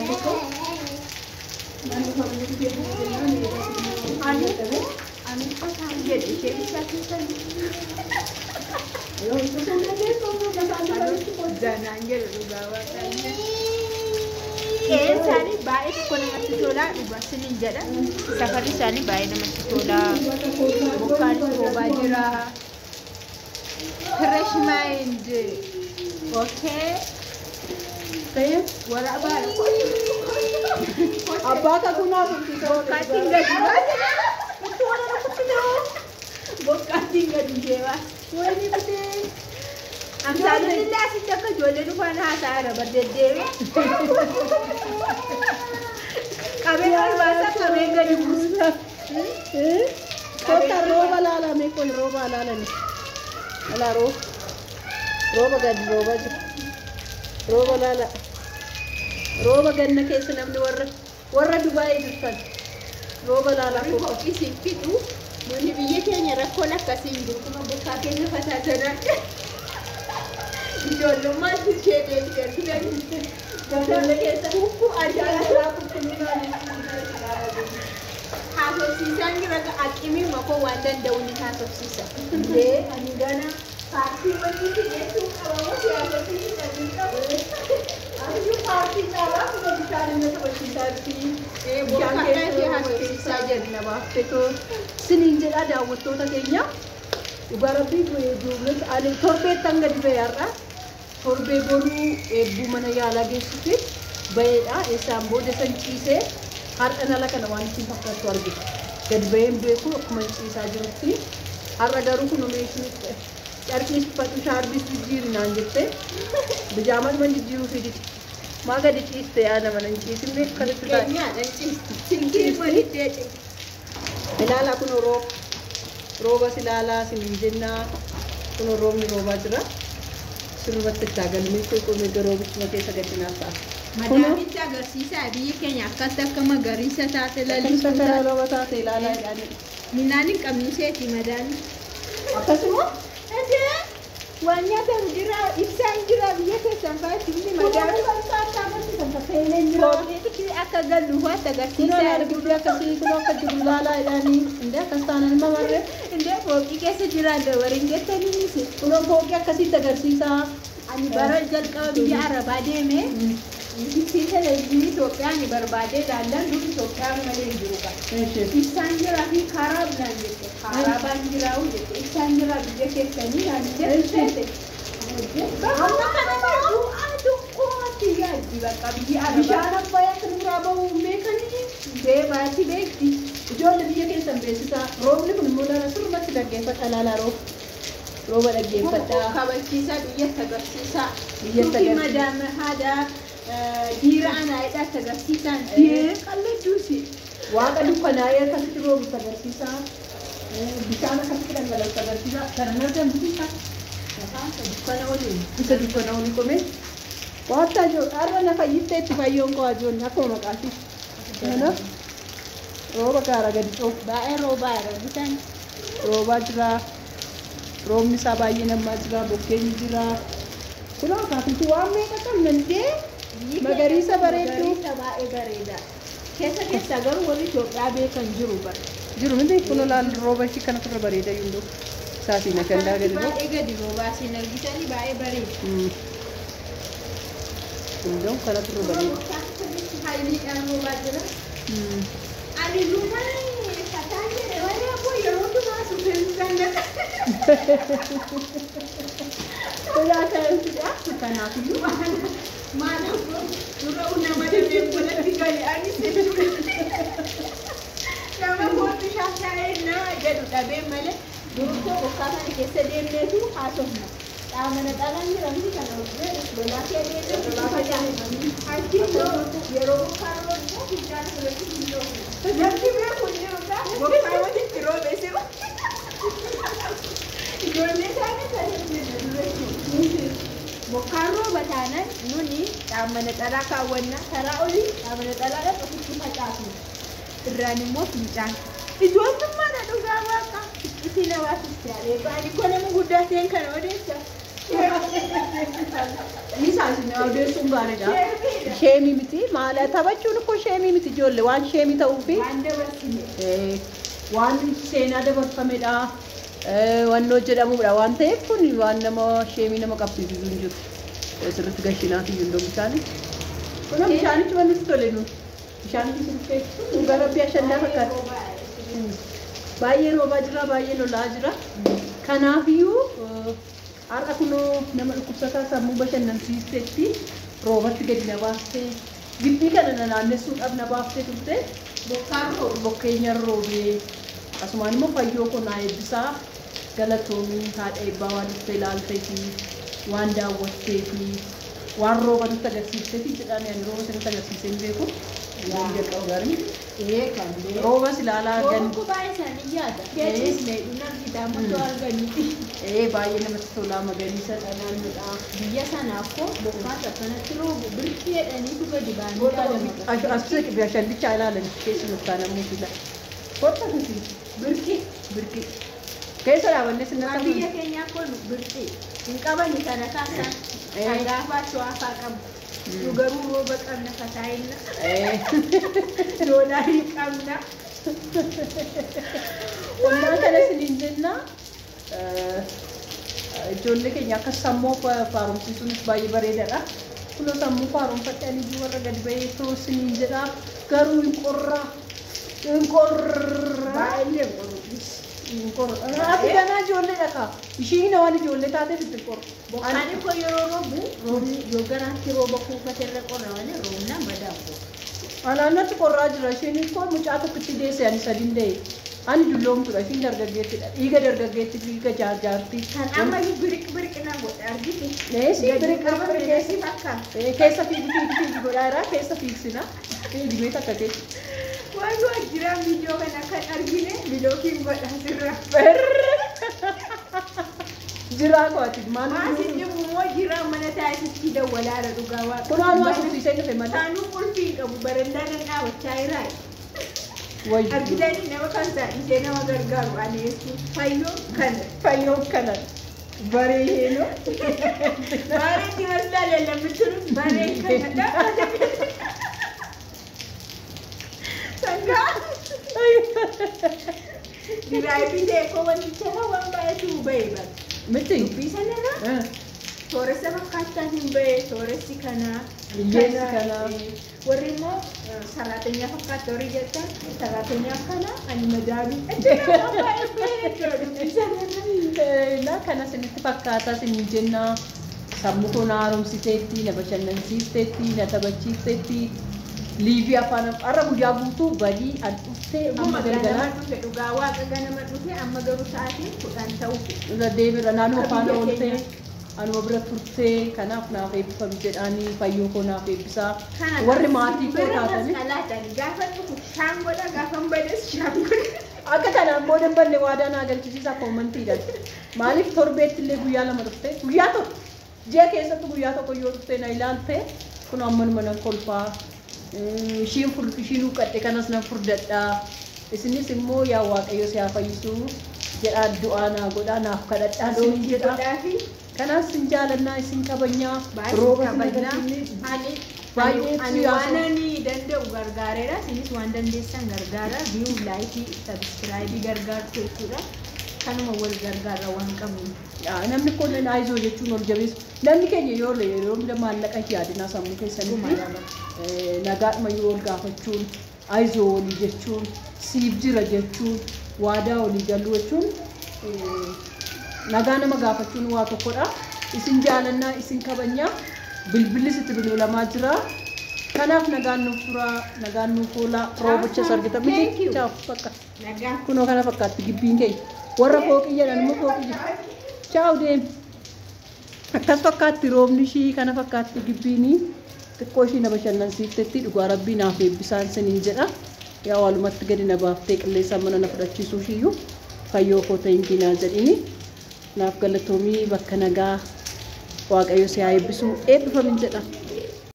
Tokko namni family keessa Ani ani qotaan jedhe ishee bichaa keessa. Yoo sun dandeessu gasaan dura. Zanaan jedhe, dhugaa Waaqayyo. Qe'een isaanii baay'ee tokko namatti tola, dhugaa siniin jedha. Safarri isaanii baay'ee namatti tola. Bokkaan roobaa jira. Fresh mind. Okay. Waraabaa. Abbaa kakuu naaf ibsisa. Bokkaattiin gadi baase. Bokkaattiin gadi ishee baase. Wayni bitee. Amsaaluun illee asitti akka ijoollee dhufan haasaa irra deddeebi'e. Qabeen ol baasa, qabeen gadi buusa. Kottaa rooba laalame kun, rooba laalame. Alaa rooba. Rooba gadi roobaa jira. Rooba laala. Rooba ganna keessa namni warra Dubaayii jirtan. Rooba laalaa Warri kottaa. ho'is hin fixu. Nuni biyya keenya rakkoon akkasii hin jiru. Kuma bokkaa keessa facaasanaa. Ijoollummaan ishee deebitee argitanii. Ganna keessa. Hukkuu ajaa'ibaa. Qulqullinaan. Haasofsiisaan jira, aqimii makoo waan danda'u ni haasofsiisa. Ndee ani gana paartii wanti dhiyeessuu qabamu siyaasofsiisuu kan qabu. Ayyuu, paartii caalaa kuma bishaan inni taphachiisaa jirti. Bishaan keessa ishee haasofsiisaa jirti. Na baaftetoo siniin jedhaa, daawwattoota keenya. Dhugaa Rabbii, ani torbeettan gadi ba'e har'a. Torbee boruu eebbuu mana yaalaa geessuufi ba'eedha. Isaan booda san ciisee har'a nala kana waan ittiin fakkaattu arge. Gadi ba'een beeku akkuma ciisaa jirutti. Har'a garuu kun meeshii carqii uffatu, shaarbiis jijjiiri naan jette. Bijaamadhuma jijjiiruu fidite. Maa gadi ciiste yaa nama nan ciisinne akkasitti taa'e. Keenyaadhaan ciisti. Silkii walitti ciisti. Ilaalaa, kun rooba. Roobas ilaalaa siniin jennaa. Kun roobni roobaa jira. Sirrumatti itti galmee qulqulluu roobichuma keessa gadi naaf ta'a. Madaamitti agarsiisaa, biyyi keenya akkatti akka magariisa taate Lalistuu lalistuu taate. Rooba taate ilaalaa jedhanii. Midhaan hin qabnu seeti madaami. Akkasuma. Indee waan nyaatamu jira, ibsaan jira, biyya keessan fa'aatti hundi madaami. Fooqeetti akka gallu fa'aatti Kunoo agarsiisaa. Ilaala guddaa akkasii, kunoo akka jiru ilaalaa jedhanii. Indee akkas taanan mamarree. Indee fooqii keessa jiraanne warreen jettanii miti. Kunoo fooqii akkasitti agarsiisaa. Ani bara jalqaba biyya Arabaa deeme ibsii televezyiinii Itoophiyaa ni barbaadee ilaallan, dur Itoophiyaa malee hin jiru qaba. Ibsaan jiraa fi karaa naan jette, karaa jiraa'u jette, ibsaan jiraa biyya keessanii naan jette. Amma kana du'aa du'aatti yaaddi bakka biyya Arabaa. Bishaan Abbayyaa kan biraa bahu beekanii. Deemaati beekti. Ijoollee biyya keessan beeksisaa. Roobni kun immoo laala sirrumatti dhaggeeffadha, laalaa rooba. Rooba dhaggeeffadhaa. Kabachiisaa, biyyatti agarsiisaa. Biyyatti Tuki agarsiisa. Madaama haadha dhiira anaayidhaatti agarsiisaan. Qalladduusi. Waaqa dukkanaa'ee akkasitti roobu agarsiisaa. Bishaan akkasitti dhangala'u agarsiisaa. Kana narra bisaa. Dukkana oliin. Isa dukkana olii qomee. Waata jiru har'a na fayyistee itti fayyoon koo ajoonni akkuma maqaati. Kanaaf rooba gaara gadi coofu. Baay'ee roobaa jira bitaan. Roobaa jira. Roobni isaa baay'ee namaa jira. Bokkeenyi jira. Kunoo akaakiltuu waan meeqa qabna ndee. Magariisa bareedduu. Magariisa baay'ee bareeda. Keessa keessa garuu warri Itoophiyaa beekan jiru bara. Jiru miti, kunoo laal, rooba ishii kana turre bareeda yunduu. Isaatiin ashandaa gadi rooba. Baay'ee gadi roobaa siin argitanii baay'ee bareeda. Hundoon kana turre bareeda. Hayiliidhaan roobaa jira. Ani lumaan fataan jedhe malee abboo yeroo hundumaa suufeessisaan nata. Tolaa ta'eetudha. Kanaafiyyuu. Maal abboo dura nama damee godhatti gale anis jechuudha. Nama kootu shaashaa'ee nama jedhu dhabee malee duruu bokkaa kana keessa deemneetu haasofna. Qaamana xalaan jira miti, kana lolaa kee deemnee facaafamanii. Achi yeroo bokkaan roobu fincaan irratti hin dhoofne. Namni beeku hin jiru bokkaa walitti roobe siru. Ijoollee isaanii kan hin jirre. Bokkaan rooba taanaan nuni qaamana xalaa kaawwannaa karaa olii, qaamana xalaadhaan ofitti facaafna. Irraan immoo fincaan. Ijoollummaadha, dhugaa Waaqa. Itti na baasiste areeba. Ani koo nama guddaa ta'een kana odeessa. Isaa isin odeessuun gaariidha. Sheemii miti maal taphachuun ikkoo sheemii miti ijoollee waan sheemii ta'uufi Waan dabarsine. Waan seenaa dabarfamedha. Wannoo jedhamudha waan ta'eef kun waan nama sheemii nama qabsiisu hin jiru. Sirriitti gashinaaf iyyuu iddoo bishaanii. Kun bishaanichi wanti nutti tole nuti. Bishaanichi sirriitti dhugaa rabbii ashannaa fakkaata. Baay'ee roobaa jira, baay'ee lolaa jira. Kanaafiyyuu har'a kunoo nama dhukkubsataa sammuu bashannansiisteetti roobatti gadi na baaftee gibbii kana na naannessuudhaaf na baaftee turte. Bokkaan rooba. Bokkeenya roobee asumaan immoo fayyoo koo naa eebbisaa galatoomii haadha eebbaa waan dhuftee ilaaltee fi waan daawwattee fi waan rooba nutti agarsiiftee fi jedhaan ani rooba sirriitti agarsiisee hin beeku. Waan jalqabu gaarii. Ee kan bee. Roobas ilaalaa Rooba gan. kubaa isaanii yaada. Keessisne dhunaan kitaabota arganiiti. Baay'ee namatti tolaa magariisa naannoodha. Biyya sanaaf koo bokkaan akkanatti roobu birkii jedhaniitu gadi ba'anii ilaalamu. As ashallichaa ilaalan keessumattaa namooti ilaala. Kottu akkasii Birkii. birqii. Keessa dhaabannee Waan sinna biyya keenyaa kun birqii hin qabani kana kaasan dhagaafaa showafaa qabu. Nu garuu rooba qabna fataayinna. Doolaarii qabna. Qonnaa kana isiniin jenna. Ijoollee keenya akka sammuu faaromsiisuunis baay'ee bareedaadha. Kunoo sammuu faaromfadhe ani iyyuu warra gadi bahee too isiniin jedha. Garuu hin qorraa. Hin qorraa. Baay'ee qoru. Hin qorra. Ati ganaa ijoolleedha kaa. Ishiin waan ijoollee taateef itti qorra. Bokkaan koo yeroo roobu roobni yoo garaatti rooba kuufate irra qorra malee roobna madaa koo. Anaannatti qorraa jira. Isheen koo mucaa tokkotti deesse ani sadin da'e. Ani dulloomtuudha. Ishiin dargaggeettidha. Dhiiga dargaggeetti dhiiga jaarjaarti. Kan amma iyyuu biriq biriq na godha argite. Neesi Gadi biriq qaba biriq bineensi fakkaata. Keessa fiigi fiigi fiigi godhaa jira. Keessa fiigsina. Fiigi mee takka keessa. Waan waajjiraan viidiyoo kana kan argine bilookiin godha asirra. Jiraa kooti maal? Maasin dhibu immoo jiraa mana taa'isitti dawwalaara dhugaa waaqa. Kun waan waasuuf dhufe malee. Saanuu qulfii hin qabu barandaa nan dhaabachaa jiraa. Wayyo. Argitanii nama kan saadhisee nama gargaaru ani jechuun fayyoo kana. Fayyoo kana. Bareedoo. Bareetti maslaa lallabbichuun baree kana. Sangaa. Diraayibii ta'e wanticha waan baay'eetu bahee bara. Miti. Dubbii sanarraa sooressa fakkaattaan hin bahee sooressi kanaa. Hiyyeessi kanaa. Warri immoo saraatenyaa fakkaata warri jettan saraatenyaa kana ani madaalii. Waan baay'ee bahee jechuudha dubbii sanarraa. Na kana isinitti fakkaata isiniin jenna. Sammuu koo na haaromsiteetti, na bashannansiifteetti, na taphachiifteetti. Liivii afaan har'a guyyaa guutuu badii an dhuftee amma Dhuguma ganama galgalaa dhufe dhugaa waaqa ganama dhufe amma garuu sa'aatiin 10 ta'uuf. irra deebiirra naannoo Akka faana biyya ooltee keenyaa. anuma bira turtee kanaaf naaf eebbifami jedhaanii fayyoo koo naaf eebbisaa warri maatii koo taatanii Kalaatani gaafa dhufu shaan godha gaafa hin bades shaan godha. akka kanaan booda hin banne waadaa naa galchisiisaa koomantiidhaan maaliif torbeetti illee guyyaa lama dhuftee guyyaa tokko ji'a keessatti guyyaa tokko yoo dhuftee na ilaalte kun ammanuma nan kolfaa ishiin ishiin huqqadhe kanas nan furdadhaa isinis immoo yaa waaqayyo si haa fayyisuu jedhaa du'aa naa godhaa naaf kadhadhaa isiniin jedhaa Godhaafi kanaaf isin jaalannaa isin kabajnaa baay'ee rooba isin kabajnaa. agarsiifne Ani baay'ee ani siyaasa- waan ani danda'u gargaareera isinis waan dandeessan gargaara viyuu laayikii sabiskiraayibii gargaartu jechuudha. Kanuma wal gargaara waan qabnu. Yaa, namni kun aayizoo jechuun ol jabeessu namni keenya yoo yeroo hunda maallaqa hin yaadinaa sammuu keessanitti nagaadhuma yoo ol gaafachuun aayizoo walii jechuun siif jira jechuun waadaa walii galuu jechuun nagaa nama gaafachuun waa tokkodha. Isin jaalannaa isin kabajnaa bilbillis itti bilbilamaa jira. Kanaaf nagaan nuuf turaa nagaan nuuf oolaa roobicha argita Thank miti. you. Chaaf bakka. Nagaa. Kunoo kana fakkaatti gibbiin keenya. Warra fooqii jedhan immoo fooqii jedhan. Chaaw deem. Akkas fakkaatti roobni ishii kana fakkaatti gibbiini xiqqoo ishii na bashannansiiftetti dhugaa rabbii naaf eebbisaan siniin jedha. Yaa walumatti gadi na baaftee qilleensaan mana na fudhachiisuu ishiiyyuu fayyoo koo ta'in naa jedhini. Naaf galatoomii bakka nagaa waaqayyo si haa eebbisu eebbifamin jedha.